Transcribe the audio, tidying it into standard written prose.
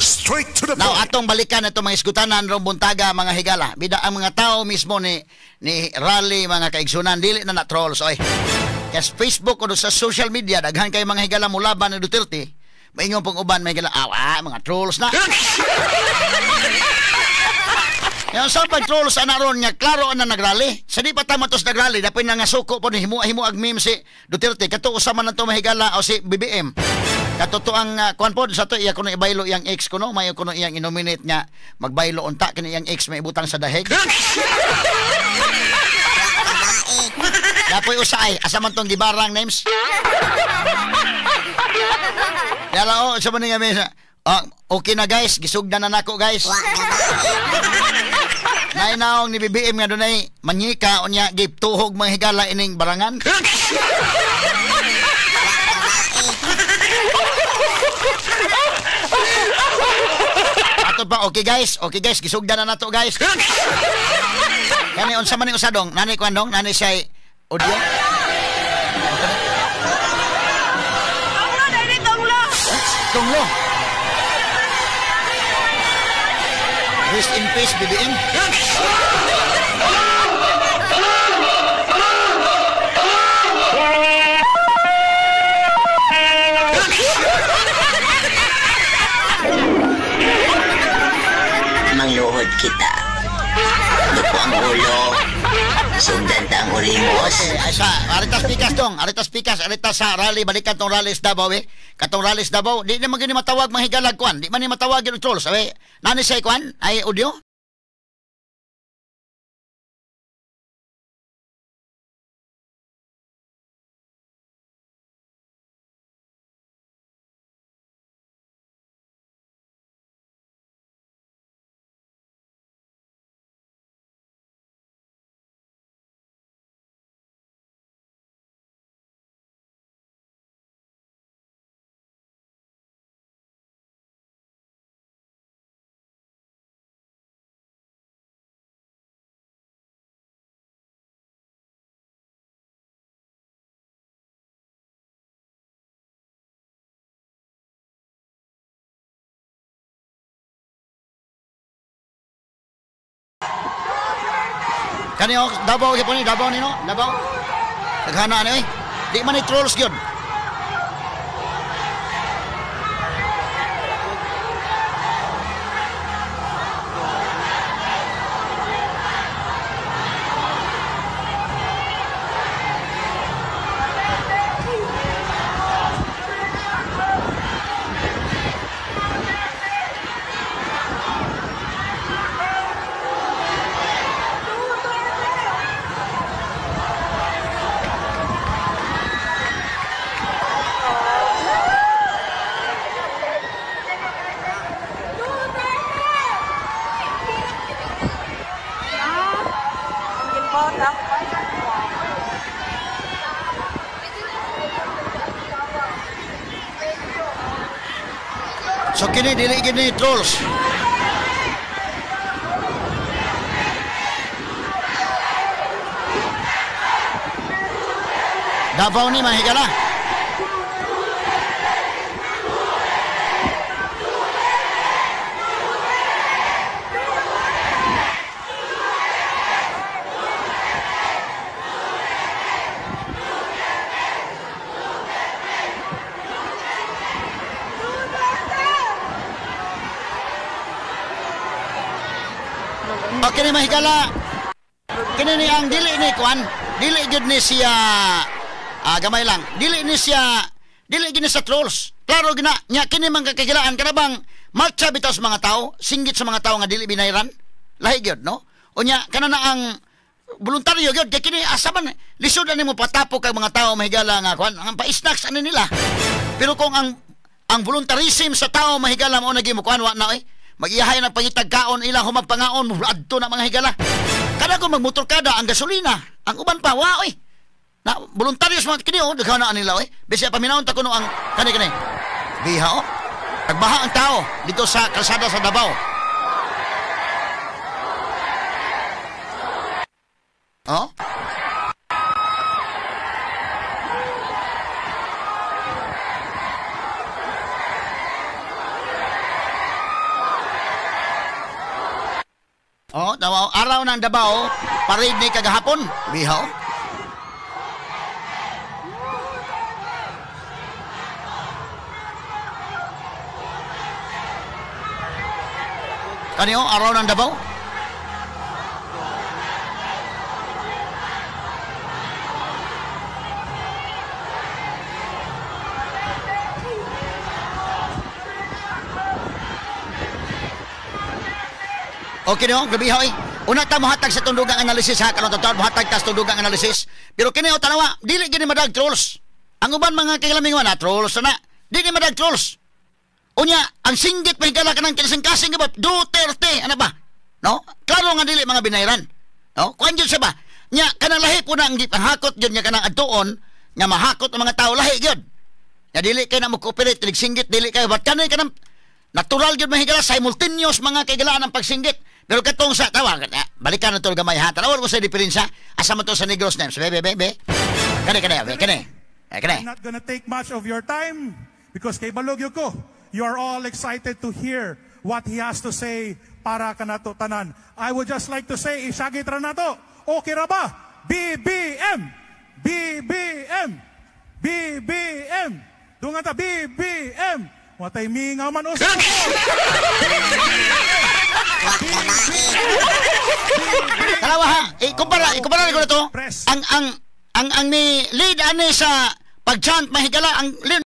Straight to the Now, point. Atong balikan na itong mga isgutanan rong buntaga, mga higala. Bida ang mga tao mismo ni rally, mga kaigsunan, dili na na trolls oy. Kaya sa Facebook o sa social media daghan kay mga higala mulaban ni Duterte. Maingon pong uban mga higala, mga trolls na. Yung sa pag trolls ana ron nga klaro ana nagrally. Sa di pa tama tos nagrally, dapin na nga suko po ni himuag meme si Duterte kato usa man nato mahigala o si BBM. Kato ang kuan po sa to iya kuno ibaylo iyang ex kuno, mayo kuno iyang inominate nga magbaylo unta kini iyang ex may ibutang sa dahig. Dapoy usaay asa man tong gibarang names. Yala o sa man nga mesa. Okay na guys, gisugdan na nako guys. Nainaong ni BBM nga dunay manyika unya giptuhog mga higala ining barangan. Ato pa, okay guys, gisugdan na nato guys. Kani unsa man ni usa dong, nani kuan dong, nani siya audio. Tonglo, dali tonglo. Tonglo. Rest in peace, BBM. Mangluhod kita. Duko ang ulo. Sundan ta ang ulimos. Okay, sa Aritas Pikas dong, Aritas Pikas, Aritas sa rally, balikan tong rally sa Davao eh. Katong rally sa Davao, di naman gini matawag mga higalag kuan, di man ni matawag yung trolls, abe. Nani siya kuan? Ay audio? Kani oh, Davao gyud ni, Davao ni no, Davao. Daghana ni oy. Di man ni trolls gyud. So kini dili gini trolls. Davao ni mahigala. Kini mahigala, kini ni ang dili ni kuan, dili gyud ni siya gamay lang, dili ni siya, dili gyud ni sa trolls. Klaro gina nya kini man kakagilaan kana bang marcha bitaw sa mga tao, singgit sa mga tao nga dili binayran, lahi gyud no. Unya kana na ang voluntaryo gyud kay kini asa man lisod ani mo patapok kag mga tao mahigala nga kuan, ang pa-snacks ani nila. Pero kung ang voluntarism sa tao mahigala mao na gyud mo kuan wa na oy. Mag-iyahay ng pangitagkaon ilang humagpangaon adto na mga higala. Kada ko magmotorkada ang gasolina, ang uban pa wa oy. Na voluntaryo sa mga kini oh, daghan na nila oy. Bisya paminawon ta kuno ang kani kani. Biha oh. Nagbaha ang tao dito sa kalsada sa Davao. Oh? Oh, Davao, Araw ng Davao, parade ni kagahapon. Bihaw. Kani oh, Araw ng Davao. Okay no, gabi hoy. Una ta mohatag sa tundugang analysis ha, karon taon mohatag ta sa tundugang analysis. Pero kini o tanawa, dili gini madag trolls. Ang uban mga kailamingon na trolls na. Dili madag trolls. Unya, ang singgit mahigala kanang kilasing-kasing ba Duterte, ano ba? No? Klaro nga dili mga binayran. No? Kuan jud siya ba? Nya kanang lahi po na ang gipahakot jud nya kanang adtuon nga mahakot ang mga tao lahi gyud. Nya dili kay na mo cooperate singgit dili kayo but kanay kanang natural gyud mahigala simultaneous mga kaigalaan ang pagsinggit. Pero katong sa tawag, balikan na to gamay ha. Tanawon mo sa diferensya. Asa man to sa Negros names. Be be be be. Kani kani be kani. Eh, kani. I'm not gonna take much of your time because kay balog ko, you are all excited to hear what he has to say para kanato tanan. I would just like to say, isagit ra nato. Okay ra ba? BBM! BBM! BBM! Dungan ta BBM! Watay mingaw man usap ko. Tanawa ha. Ikumpara ko na to. Press. Ang ni lead ani sa pag-chant mahigala ang lead